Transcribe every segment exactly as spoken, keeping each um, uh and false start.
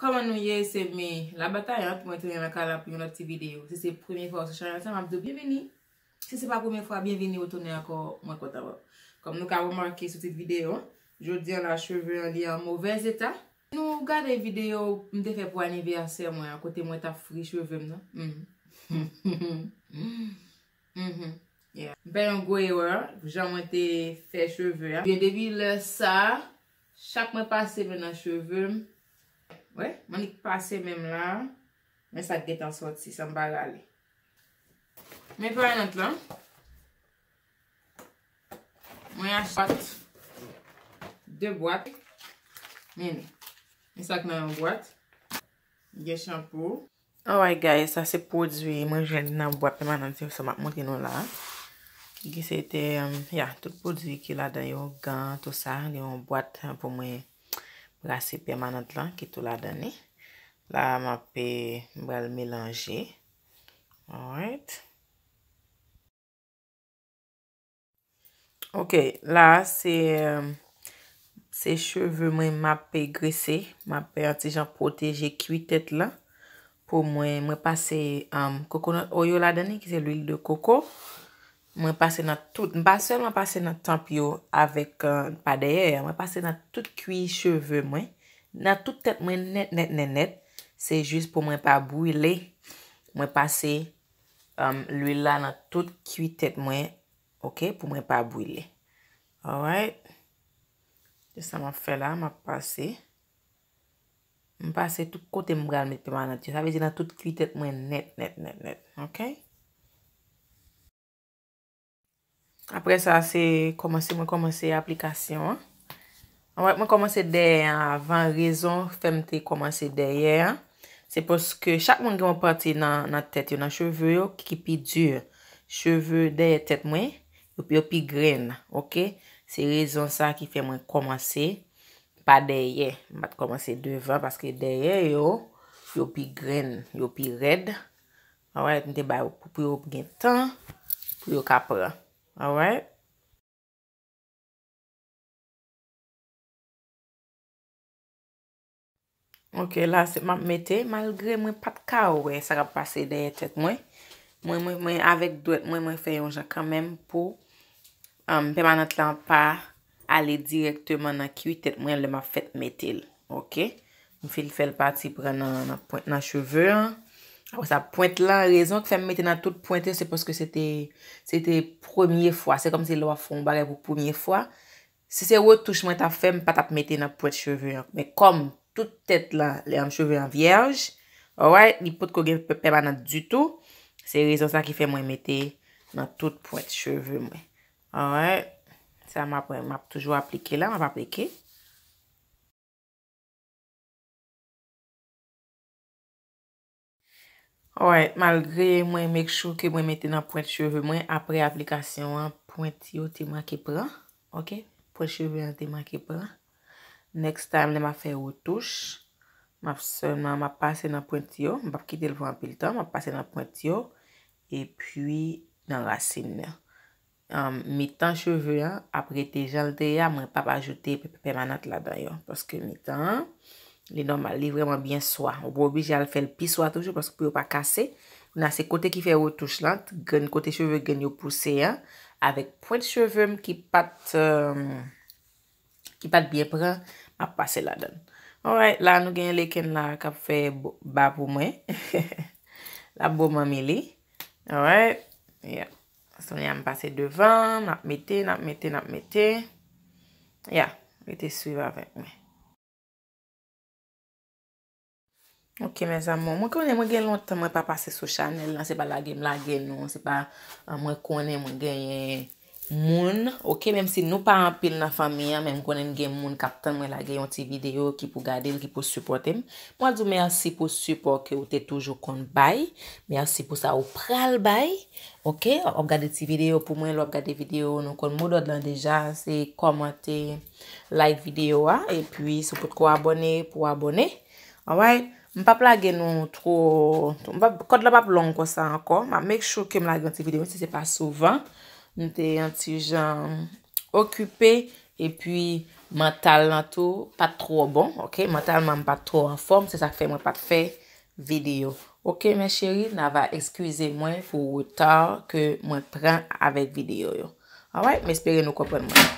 Kòman nou ye? Se mi Labatayant, mwen tounen nan kay la pou yon lòt ti videyo. Si se premye fwa ou sou chanèl sa, m ap di w byenvini. Si se pa premye fwa, byenvini ou tounen ankò, mwen kontan wè w. Kòm nou ka remake sou tit videyo, jodi an la, cheve an li an movèz eta. Nou gade videyo m te fè pou anivèsè mwen an, kote mwen t ap fri cheve m nan. Mhm. Yeah. M fè yon gwo erè, jan mwen te fè cheve a. Ebyen, depi lè sa, chak mwen pase men nan cheve m, wè, m annik pase men m la, men sa k gentan sòti, san m pa rale. Men pèmanant lan, mwen achte de bwat. Men, men sa k nan yon bwat. Gen chanpou. Alright guys, sa se pwodui mwen jwenn nan bwat pèmanant yo, sa m ap montre nou la. Ki se te, um, ya, tout pwodui ki ladan yo, gan, tout sa, gen yon bwat pou mwen brase pèmanant lan, ki tou ladan li. La, m ap, eh, m pral melanje. Alright. Ok, la se, se cheve mwen m ap grese, m ap fè yon ti jan pwoteje kwi tèt lan. Pou mwen, mwen pase, um, coconut oil ladan li, ki se lwil de koko. Mwen pase nan tout, m pa sèlman pase nan tanp yo avèk, uh, pa dèyè, mwen pase nan tout kwi cheve mwen, nan tout tèt mwen nèt, nèt, nèt, nèt. Se jis pou mwen pa brile. Mwen pase, um, lwil la nan tout kwi tèt mwen, ok, pou mwen pa brile. Alright. Se sa m ap fè la, m ap pase. M pase tout kote m pral met pèmanant yo. Sa vle di nan tout kwi tèt mwen nèt, nèt, nèt, nèt. Ok? Apre sa, se kòmanse, mwen kòmanse aplikasyon an. Alright, mwen kòmanse dèyè an avan. Rezon fè m te kòmanse dèyè an, se paske chak moun gen yon pati nan, nan tèt yo, nan cheve yo, ki pi di. Cheve dèyè tèt mwen, yo, yo pi grenn, ok? Se rezon sa ki fè mwen kòmanse pa dèyè. M pa t kòmanse devan, paske dèyè yo, yo pi grenn, yo pi rèd. Alright, m te ba yo pou, pou yo gen tan, pou yo ka pran. Alright. Ok, la se m ap mete, malgre mwen pa t ka wè sa k ap pase dèyè tèt mwen. Mwen, mwen, mwen avèk dwèt mwen, mwen fè yon jan kanmenm pou, um, pèmanant lan pa ale dirèkteman nan kwi tèt mwen lè m ap fèt mete l. Ok? M fin fè l pati pran nan, nan pwent nan cheve an. Apre sa, pwent lan, rezon k fè m mete nan tout pwent yo, se paske se te, se te premye fwa. Se kòmsi lè w ap fè yon bagay pou premye fwa. Si se retouch mwen t ap fè, m pa t ap mete nan pwent cheve an. Men kòm tout tèt lan, lè, um, cheve an vyèj, alright, li potko gen pè-, pèmanant ditou. Se rezon sa ki fè mwen mete nan tout pwent cheve mwen. Alright. Sa m ap, m ap toujou aplike la, m ap aplike. Alright, malgre mwen make sure ke mwen mete nan pwent cheve mwen, apre aplikasyon an, pwent yo te manke pran. Ok? Pwent cheve an te manke pran. Next time, lè m ap fè retouch, m ap sèlman, m ap pase nan pwent yo. M p ap kite l pran anpil tan, m ap pase nan pwent yo, epi nan rasin nan. Um, mitan cheve an ap rete jan l te ye a, mwen p ap ajoute pè-, pèmanant ladan yo. Paske mitan an, li nòmal, li vrèman byen swa. Ou pa oblije al fè l pi swa toujou, paske pou yo pa kase. Kounye a, se kote ki fè retouch lan, grenn kote cheve grenn yo pouse an, avèk pwent cheve m ki pa t, um, ki pa t byen pran, m ap pase ladan l. Alright, la nou gen leken la k ap fè bo-, ba pou mwen. L ap bo manmi li. Alright, yeah. Kounye a m pase devan, n ap mete, n ap mete, n ap mete. Yeah, rete swiv avèk mwen. Ok, mes amours, mwen konnen mwen gen lontan mwen pa pase sou chanèl lan, se pa lage m lage nou, se pa, ah, mwen konnen mwen genyen moun, ok, menm si nou pa anpil nan fanmi an, men m konnen m gen moun k ap tann mwen lage yon ti videyo ki pou gade l, ki pou sipòte m. Mwen di w mèsi pou sipò ke w te toujou konn bay, mèsi pou sa ou pral bay, ok, w ap gade ti videyo pou mwen, lè w ap gade videyo, nou konn modòd lan deja, se kòmante, like videyo a, epi si w potko abòne, pou w abòne. Alright? M p ap lage nou twò, m p ap, kòd la p ap long konsa ankò. M ap make sure ke m lage yon ti videyo, menm si se pa souvan. M te yon ti jan okipe, epi Mantal lan tou pa t twò bon, ok? Mantalman, m pa t twò anfòm, se sa k fè mwen pa t fè videyo. Ok, mes chéries, n ava eskize mwen pou reta ke mwen pran avèk videyo yo. Alright, m espere nou konprann mwen.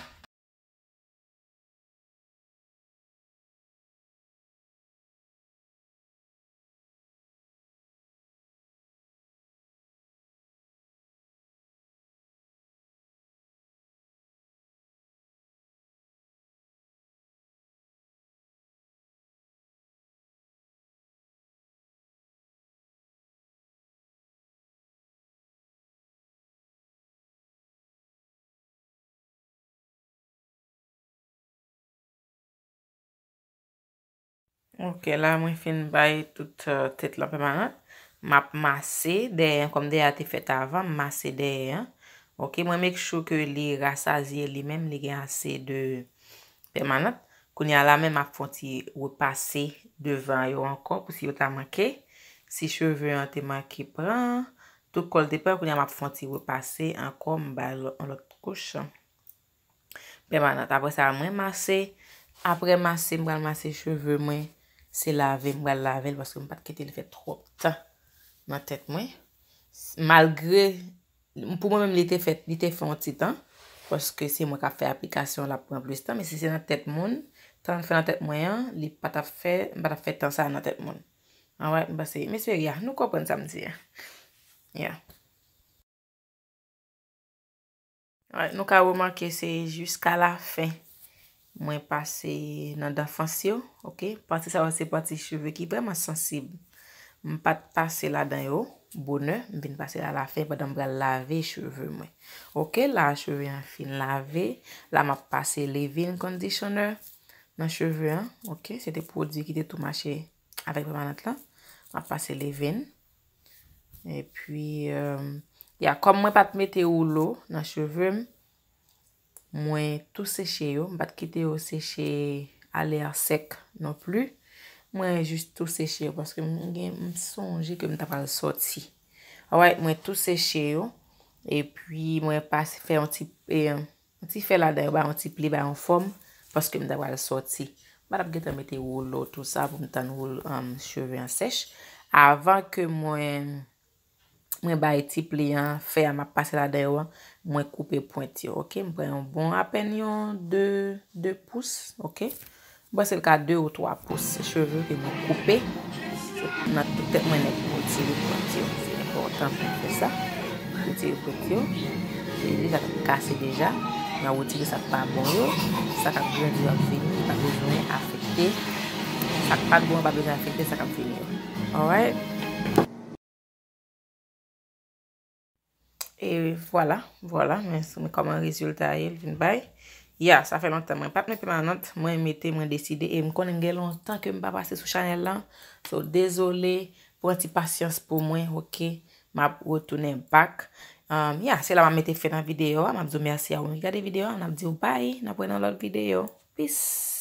Ok, la mwen fin bay tout, euh, tèt lan pèmanant. M ap mase dèyè an, kòm dèyè a te fèt avan, m mase dèyè an. Ok, mwen make sure ke li rasazye li menm, li gen ase de pèmanant. Kounye a la menm, m ap fè yon ti repase devan yo ankò pou si yo ta manke. Si cheve an te manke pran, tout kò l te pran, kounye a m ap fè yon ti repase ankò, m bay lòt, yon lòt kouch pèmanant. Apre sa, mwen mase. Apre mase, m pral mase cheve mwen. Se lave, m pral lave l paske m pa t kite l fè twòp tan nan tèt mwen. Malgre, pou mwen menm, li te fè, li te fè yon ti tan. Paske se mwen k ap fè aplikasyon, l ap pran plis tan. Men si se nan tèt moun, tan l fè nan tèt mwen an, li pa t ap fè, m pa t ap fè tan sa a nan tèt moun. Alright, m panse, mesye, ya, nou konprann sa m di a. Ya. Alright, nou ka remake se jiska lafen mwen pase nan danfans yo, ok? Pati sa yo se pati cheve ki vrèman sansib. M pa t pase ladan yo bonè, m vin pase la lafen pandan m pral lave cheve mwen. Ok, la cheve an fin lave, la m ap pase leave-in conditioner nan cheve an, ok? Se te pwodui ki te tou mache avèk pèmanant lan. M ap pase leave-in. Epi, euh, ya, kòm mwen pa t mete woulo nan cheve m, mwen tou seche yo. M pa t kite yo seche ale a sèk non pli. Mwen jis tou seche yo paske m gen, m sonje ke m ta pral sòti. Alright, mwen tou seche yo. Epi, mwen pase fè yon ti, e, yon ti fè ladan yo, ba yon ti pli, ba yon fòm, paske m ta pral sòti. M pa t ap gentan mete woulo, tou sa, pou m tann woulo, um, cheve an sèch. Avan ke mwen, mwen bay ti pli an, fè a m ap pase ladan yo an, mwen koupe pwent yo, ok? M pran yon bon apèn yon de, de pous, ok? M panse l ka de ou twa pous cheve ke mwen koupe. Se nan tout tèt mwen nèt pou retire pwent yo. Se enpòtan pou m fè sa. Retire pwent yo. E li sa k ap kase deja. Mwen retire sa k pa bon yo. Sa k ap grandi yo ap vini, li pa bezwen afekte. Sa k pa t bon yo pa bezwen afekte sa k ap vini yo. Alright? E vwala, vwala, men, men kòman rezilta a ye, l vin bay. Ya, sa fè lontan mwen pa t met pèmanant, mwen mete, mwen deside, e m konnen gen lontan ke m pa pase sou chanèl lan. So, dezole, pran ti pasyans pou mwen, ok? M ap retounen back. Um, ya, se la m ap mete fen nan videyo a, m ap di w mèsi a ou ki gade videyo a, n ap di w bye, n ap wè nan lòt videyo. Peace!